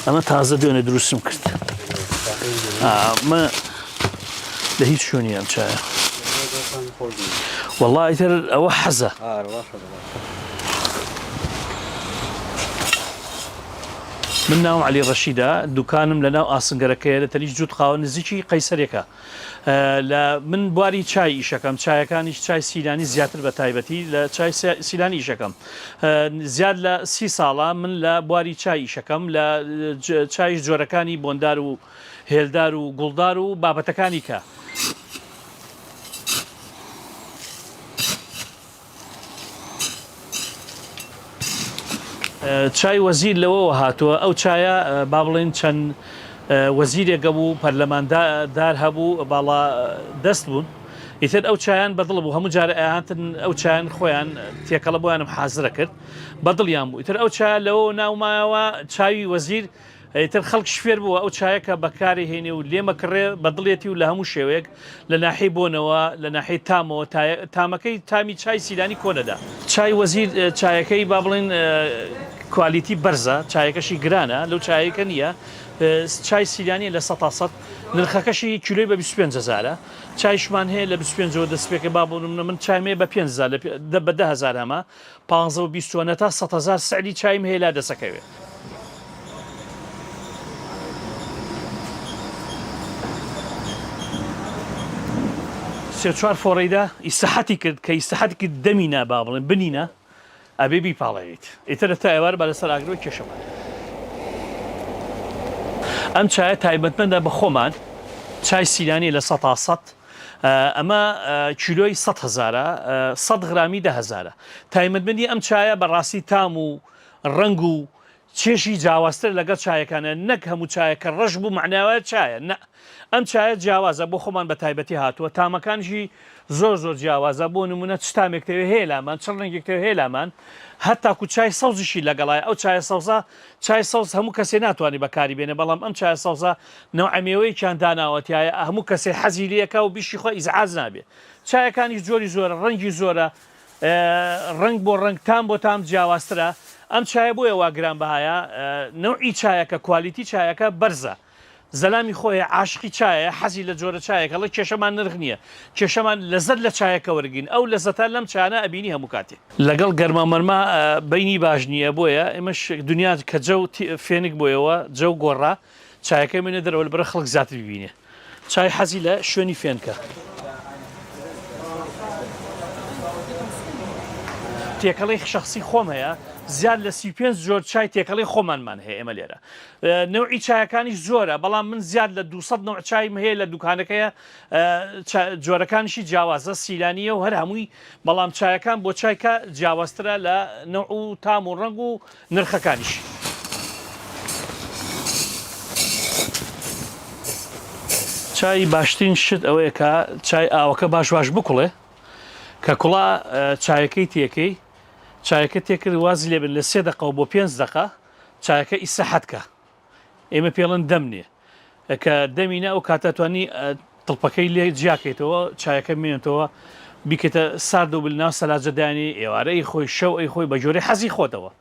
ئەمە تازە دوێنێ دروستم کرد. ئەمە لە هیچ شوێنی ئەم چایە. وەڵا ئیتر ئەوە حەزە. من ناوم عەلی ڕەشیدە، دوکانم لە ناو ئاسنگەرەکەیە لە تەنیشت جووت قاوە نزیکی قەیسەرێکە. لە من بواری چای ئیشەکەم چایەکانیش چای سیلانی زیاتر بە تایبەتی لە چای سیلانی ئیشەکەم زیاد لە سی ساڵە من لە بواری چای ئیشەکەم لە چایش جۆرەکانی بۆندار و هێلدار و گوڵدار و بابەتەکانی کە. چای وەزیر لەوەوە هاتووە ئەو چایە با بڵێین چەند وەزیرێک هەبوو پەرلەماندار هەبوو باڵا دەست بوون ئیتر ئەو چایان بەدڵ بوو هەموو جارە ئەهاتن ئەو چایان خۆیان تێکەڵە بۆیانم حازرە کرد بەدڵیان بوو ئیتر ئەو چایە لەوەوە ناومایەوە چاوی وەزیر ئیتر خەڵکیش فێر بووە ئەو چایە کە بەکاری هێنێ و لێمەکڕێ بە دڵیەتی و لە هەموو شێوەیەک لە ناحیەی بۆنەوە لە ناحیەی تامەوە تامەکەی تامی چای سیلانی کۆنەدا. چای وەزیر چایەکەی با بڵێین quality بەرزە چایەکەشی گرانە لەو چایەی کە نییە چای سیلانیە لە سەتا سەد نرخەکەشی کیلۆی بە 25 هەزارە چایشمان هەیە لە 25ەوە دەست پێکە با بۆ نمونە من چایم هەیە بە 5 هەزار بە 10 هەزار هەمە پانزە و 20 و نەتا 100 هەزار سعری چایم هەیە لا دەسەکەوێ. سێ چوار فۆڕەی دا ئیسحەتی کرد کە ئیسحەتی کرد دەمی نا با بڵێن بنی نا ئەبێ بیپاڵێویت ئیتر تا ئێوارە با لەسەر ئاگرەوە کێشەمان ئەم چایە تایبەتمەندە بە خۆمان چای سیلانی لە سەتا سەد ئەمە کیلۆی سە هزارە سە غرامی دە هزارە تایبەتمەندی ئەم چایە بەڕاستی تام و ڕەنگ و چێژی جاوازترە لەگەڵ چایەکانە نەک هەموو چایەک کە ڕەش بوو مەعنای وایە چایە نا ئەم چایە جیاوازە بۆ خۆمان بە تایبەتی هاتووە تامەکانیشی زۆر زۆر جیاوازە بۆ نمونە چ تامێک تەوێ هەیە لامان چ ڕەنگێک تەوێ هەیە لامان هەتاکو چای سەوزیشی لەگەڵایە ئەو چایە سەوزە چای سەوز هەموو کەسێ ناتوانێت بەکاری بێنێ بەڵام ئەم چایە سەوزە نەوعە مێوەیەکیان داناوە تیایە هەموو کەسێ حەزی لێکا و بیشی خوا ئیزعاج نابێ چایەکانیش جۆری زۆرە ڕەنگی زۆرە ڕەنگ بۆ ڕەنگ تام بۆ تام جیاوازترە ئەم چایە بۆیە وا گران بەهایە نەوعی چایەکە quality چایەکە بەرزە زەلامی خۆیە عاشقی چایە حەزی لە جۆرە چایەکە ڵێ کێشەمان نرخ نییە کێشەمان لەزەت لە چایەکە وەرگین ئەو لەزەتە لەم چایانە ئەبینی هەموو کاتێ. لەگەڵ گەرما مەرما بەینی باش نییە بۆیە ئێمەش دنیا کە جەو فێنک بۆیەوە جەو گۆڕا چایەکەی بێنە دەرەوە لەبەرە خەڵک زیاتر بیبینێ. چای حەزی لە شوێنی فێنکە. تێکەڵەی شەخسی خۆم هەیە زیاد لە 35 جۆر چای تێکەڵی خۆمانمان هەیە ئێمە لێرە نەوعی چایەکانیش زۆرە بەڵام من زیاد لە 200 نەوع چایم هەیە لە دوکانەکەیە جۆرەکانیشی جیاوازە سیلانیە و هەر هەمووی بەڵام چایەکان بۆ چایکە جیاوازترە لە نەوع و تام و ڕەنگ و نرخەکانیش. چای باشترین شت ئەوەیە کە چای ئاوەکە باش باش بکوڵێ کە کوڵا چایەکەی تێکەی چایەکە تێکرد وازی لێبن لە سێ دەقەوە بۆ پێنج دەقە چایەکە ئیسەحەت کە ئێمە پێڵن دەم نێ کە دەمی نا ئەو کاتە توانی تڵپەکەی لێ جیاکەیتەوە چایەکە مێنێتەوە بیکەیتە سارد و بل ناو سەلاجە دانی ئێوارە ی خۆی شەو ئەی خۆی بە جۆرەی حەزی خۆتەوە.